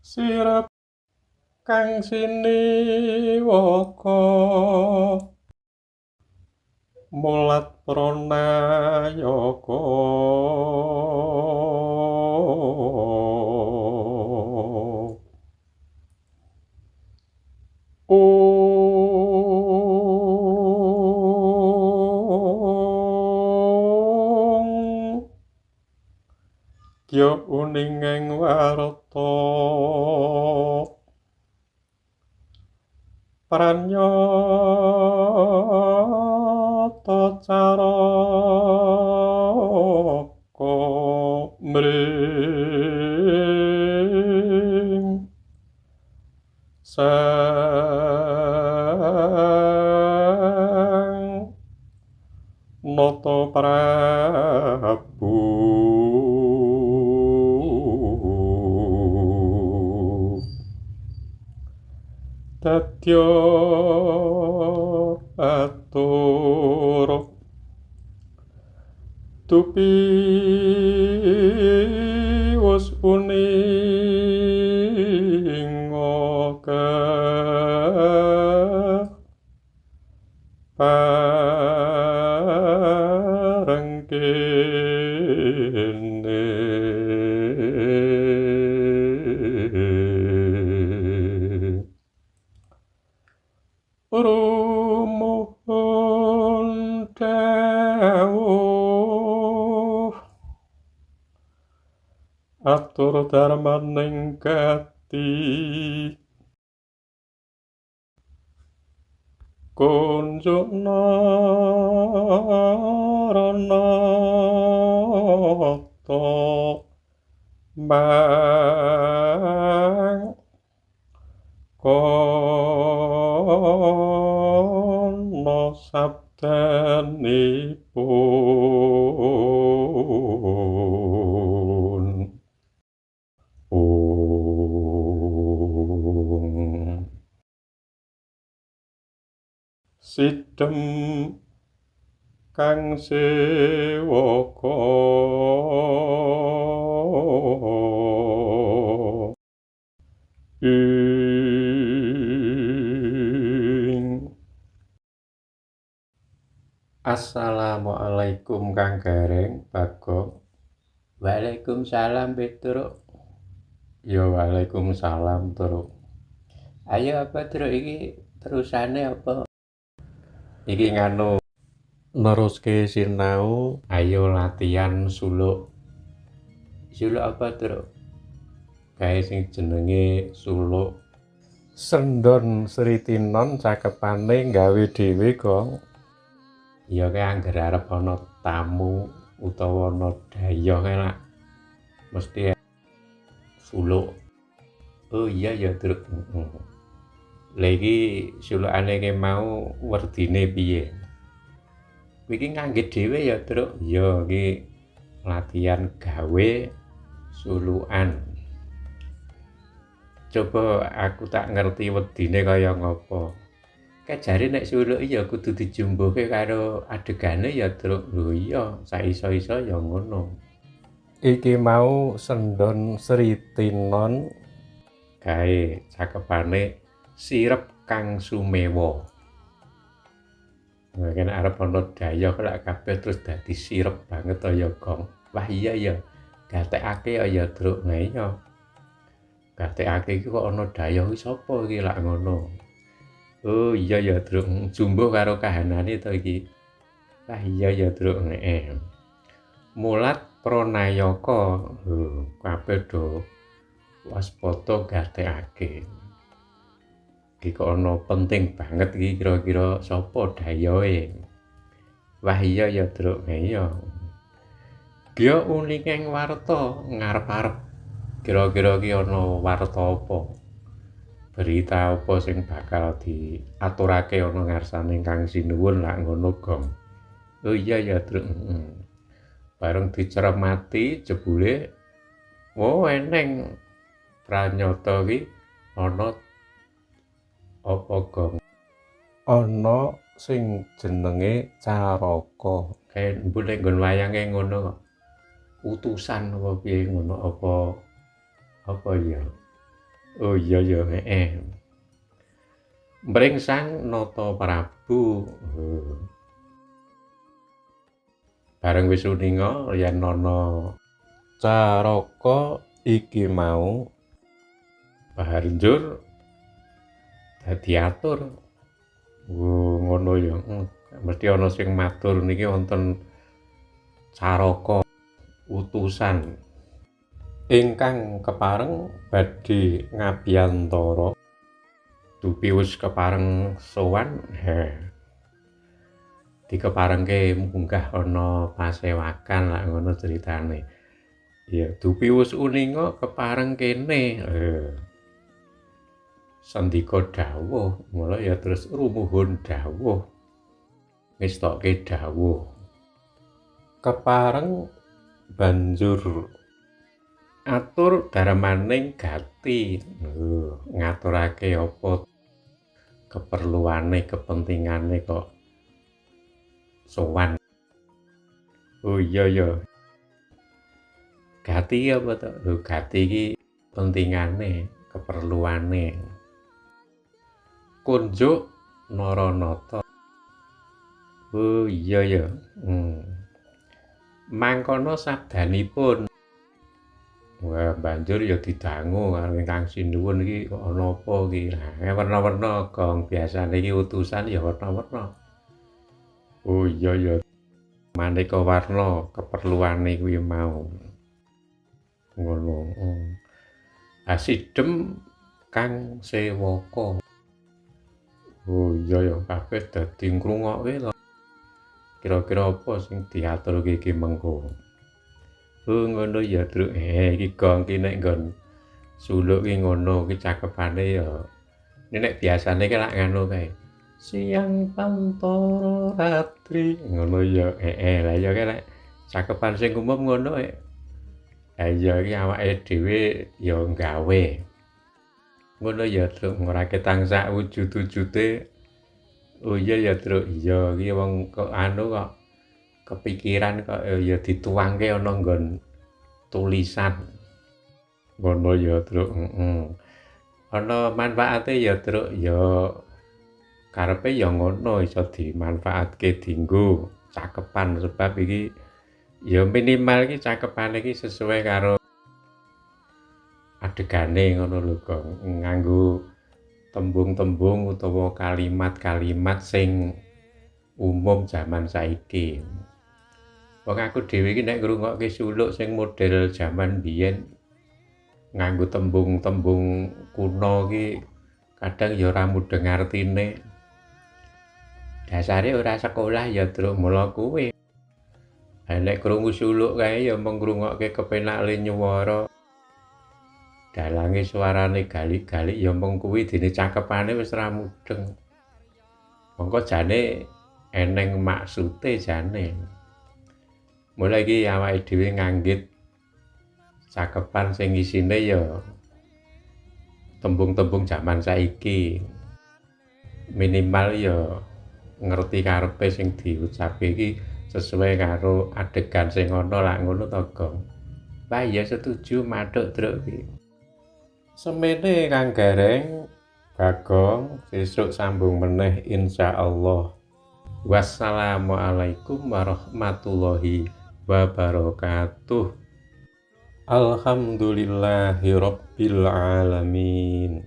Sirep kang siniwaka mulat pranayaka ung kya uning ing warta pranyata caraka mring sang nata Prabu dadya atur tupi wis uninga pareng kene rumuhun dawuh atur dharmaning gati kunjukna ranata mang kono sabdanipun. Ung sidhem kang sewaka ing. Assalamualaikum Kang Gareng, Bagong. Waalaikumsalam Petruk. Ya waalaikumsalam Truk. Ayo apa Truk iki terusane apa? Iki nganu neruske sinau, ayo latihan suluk. Suluk apa Truk? Kae sing jenenge suluk Sendon Sritinon cakepane gawe dhewe, Gong. Ya kae angger arep ana tamu utawa ana dayoh kae lak mesti suluk. Oh iya ya Truk. Lha iki sulukane ki mau werdine piye? Iki ngangge dhewe ya Truk. Iya iki latihan gawe sulukan. Coba aku tak ngerti wedine kaya ngopo. Kajare nek suluk ya kudu dijumbuhke karo adegane ya Truk. Lho iya, saiso-iso ya ngono. Iki mau Sendon Sritinon gawe cakepane sirep kang sumewa. Nek arep ana dayoh lak kabeh terus dadi sirep banget to ya, Gong. Wah iya ya, gatekake ya Truk. Nah iya. Gatekake iki kok ana dayoh iki sapa iki lak ngono. Oh iya ya Truk, jumbuh karo kahanane to iki. Wah iya ya Truk, heeh. Mulat pranayaka, kabeh do waspada gatekake. Iki kok ana penting banget iki kira-kira sapa dayohe. Wah iya ya Truk, iya. Gya uning warta ngarep-arep. Kira-kira iki ana warta apa? Berita apa sing bakal diaturake ana ngarsane Kang Sinuwun lak ngono, Gong. Oh iya ya Truk. Bareng dicermati jebule oh eneng pranyata iki ana apa, Gong? Ana sing jenenge Caraka. Kae mbuh nek nggon wayange ngono kok. Utusan apa piye ngono apa apa ya? Oh iya ya, heeh. Mring Sang Nata Prabu. Oh. Bareng wis uninga yen ana caraka iki mau, banjur dadi atur. Oh, ngono ya. Mesti ana sing matur niki wonten caraka utusan ingkang kepareng badhe ngabiyantara. Dupi wis kepareng sowan, he. Dikeparengke munggah ana pasewakan lak ngono ceritane. Ya, dupi wis uninga kepareng kene. Sandika dawuh, mula ya terus rumuhun dawuh. Ngestokke dawuh. Kepareng banjur atur darmaning gati. Ngaturake apa keperluane, kepentingane kok sowan. Oh iya ya. Gati apa to? Lho, gati iki pentingane, keperluane. Kunjuk Naranata. Oh iya ya. Mangkono sabdanipun. Wah, banjur ya didangu karo ingkang sinuwun iki kok ana apa iki. Nah, werna-werna gong biasane iki utusan ya werna-werna. Oh iya ya. Maneka warna keperluane kuwi mau. Ngono. Asidem kang sewaka. Oh iya ya, kabeh dadi ngrungokke to. Kira-kira apa sing diaturke iki mengko. Oh ngono ya, Truk. Iki gong ki nek nggon suluk ki ngono ki cakepane ya. Nek biasane ki lak ngono kae. Siang pantara ratri ngono ya. Lah ya ki lek cakepan sing umum ngono. Ha iya iki awake dhewe ya gawe. Ngono ya, Truk, ora ketang sak wujud-wujude. Oh iya ya, Truk. Iya iki wong kok anu kok kepikiran kok ya dituangke ana nggon tulisan. Ngono ya, Truk. Heeh. Ana manfaate ya, Truk. Ya karepe ya ngono iso dimanfaatke dinggo cakepan sebab iki ya minimal iki cakepane iki sesuai karo adegane ngono lho, Gong. Nganggo tembung-tembung utawa kalimat-kalimat sing umum jaman saiki. Wong aku dhewe iki nek ngrungokke suluk sing model jaman biyen nganggo tembung-tembung kuno iki kadang ya ora mudheng artine. Dasare ora sekolah ya, Truk, mula kuwi. Ha nek krungu suluk kae ya mung ngrungokke kepenak le nyuwara. Dalange suarane galik-galik ya mung kuwi dene cakepane wis ora mudheng. Mongko jane eneng maksude jane. Mula iki awake dhewe nganggit cakepan sing isine ya tembung-tembung jaman saiki. Minimal ya ngerti karepe sing diucapke iki sesuai karo adegan sing ana lak ngono to, Gong. Wah ya setuju mathuk, Truk iki. Semene Kang Gareng, Bagong, sesuk sambung meneh insyaallah. Wassalamualaikum warahmatullahi wabarakatuh. Alhamdulillahirabbil alamin.